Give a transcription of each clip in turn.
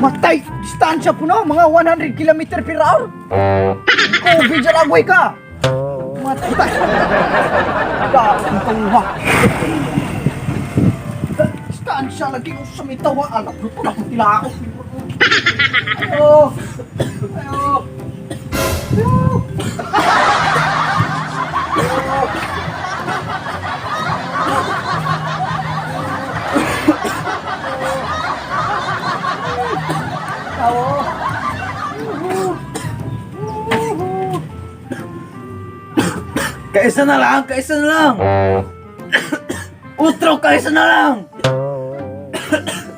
Matay! Distansya po no, mga 100 km per hour. COVID dyan agway ka. Matay! Dapat tauha. Distansya lagi ko sa may tawa. Alam ko na kung tila ako. Ayo! Ayo! Ayo! Tawo! Kaisa na lang, kaisa na lang. Utro, kaisa na lang.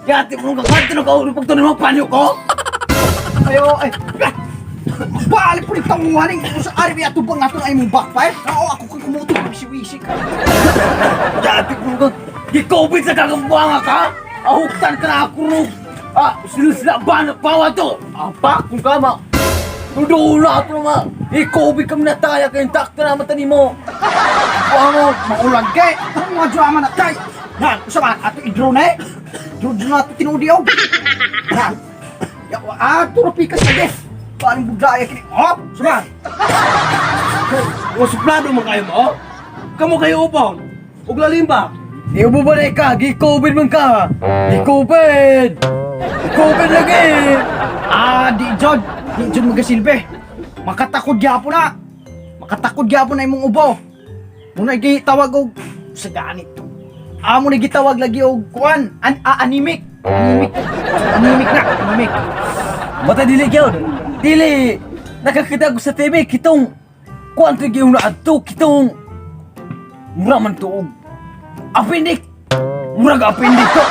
Yati mo nung kakanto ng kaulong pagtunan mo panyo ko. Ayo, ay. Balik po ni tanguhan eh. Sa ari ato bang ato ay mong backfire? Oo, ako kung kumuto wisi-wisi ka. Yati mo nung Gi-COVID sa kagambuanga ka. Ahuktan ka na ako nung. Ah, sila ba na bawa to? Apa, kung kama. Tudula ato ma. I-COVID kami na tayo kayong takta na mata nimo. Buha mo, maulag kay. Ang mga drama na kay. Yan, usa man ato i-draw na eh. Draw na ato tinudi og. Yan. Ya, ato ra pikas na def. Paano budaya kini? Oh, sama. O suplado man kayo mo? Kamo kayo upong. Ug lalim ba? Iubo ba na ka? Gi-COVID man ka! Gi-COVID! COVID lagi! Ah, di jod. Di jod magasilbi. Makatakod gyapon na. Makatakod gyapon na imong ubo. Muna gitawag og sa ganit. Amo ni gitawag lagi og kuan, anemic. Anemic. Anemic na, anemic. Mata dili gyud. Dili! Nakakita ko sa TV kitong kuan to gyud na adto kitong mura man tuog. Appendix. Murag appendix to.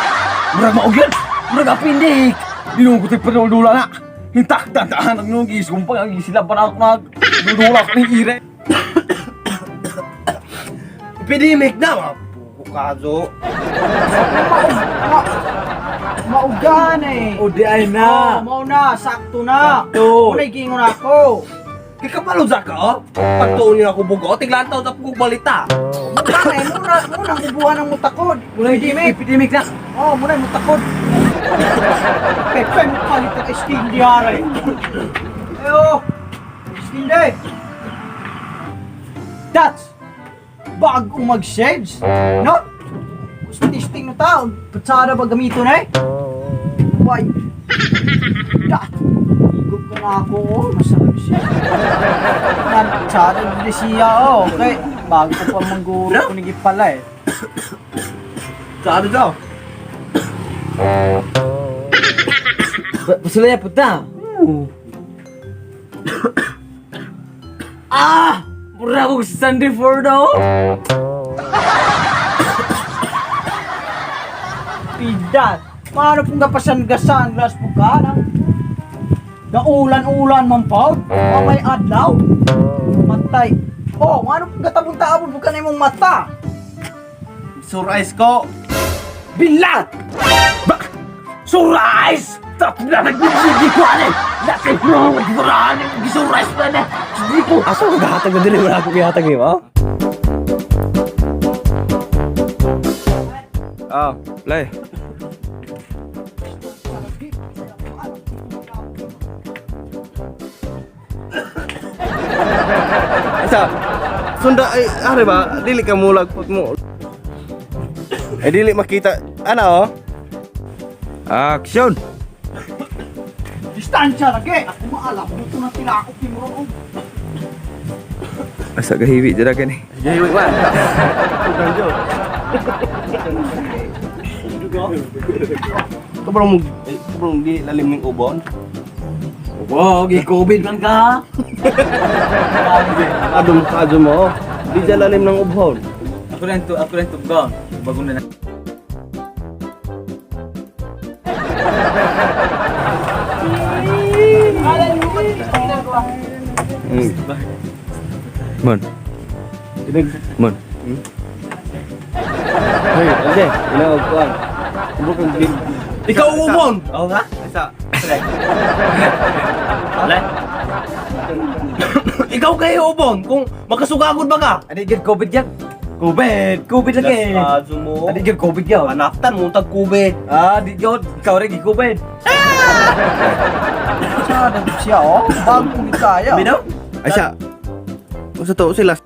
Murag mao gyud. Murag appendix. Dinong ko tay panudula na. Hintak tataan ang nung gisumpang ang sila pa na ako nag dudula ko ning ire. Epidemic na ma. Buko kazo. Ma maugan eh. O di ay Oh, na. mao na, sakto na. Sakto. Muna giingon ako. Kay kabalo sa ka, oh. Pagtuon niyo ako bugo, tiglan taw sa kog balita. Muna eh, muna, muna ubuhan ang mutakod. Muna Epidemic. epidemic na. Oh, muna mutakod. Pepe, mo palit ang skin diare. Ayo. Skin day. That's bagong mag-shades. No? Testing na tao. Patsara ba gamito na eh? Why? Dat. Igog ka na ako. Oh. Masarap siya. Patsara din siya. Oh. Okay. Bago ko pa mangguro ko nigi pala eh. Sabi daw. Pasulaya punta. Ah! Mura ko sa Sunday for daw. Pidat. Paano pong kapasan-gasan glass po ka? Nang daulan-ulan man po. Mamay adlaw. Matay. Oh, ano pong katabong-taabon po ka na imong mata? Surprise ko. Bilat! Ba! Surprise! Tatlo na nagbibigay ko ano eh! Natin ko! Marami! Surprise pa na! Hindi ko! Asa ko gahatag na dili wala ko gihatag nimo? Ah, play. Isa. Sunda ay are ba dili ka mulag pag mo. Eh dili makita ana oh. Action! Distansya lagi. Ako maalam. Dito na tilakop ni Muro. Asa gahiwi jud gani. Sige, wait man. Tugang jo. Kabrong mo kabrong di lalim ning ubon. Wow, gi-COVID man ka ha? Adom kajo mo. Di dyan lalim ng ubon. Ako lang to, ako lang to go. Bagong na. Mon. Mon. Hey, ate, inaog ko. Kabrong kang di. Ikaw ubon. Oo nga? Isa. Wala. Ikaw kayo ubon kung makasugagod ba ka? Ano yung COVID yan? COVID, COVID lagi. Laso mo. Adi gyud COVID gyud. Anaktan mo tag COVID. Ah, di gyud ikaw rin gi-COVID. Sana siya oh. Bago gid kaya. Binaw? Ay siya. Usa to sila.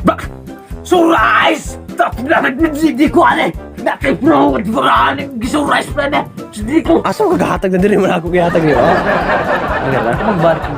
Ba! Surprise! Di ko ani. Nakay bro, di ba ani gisurprise pa na. Di ko. Asa ka gahatag na diri man ako gihatag niyo? Magbarko.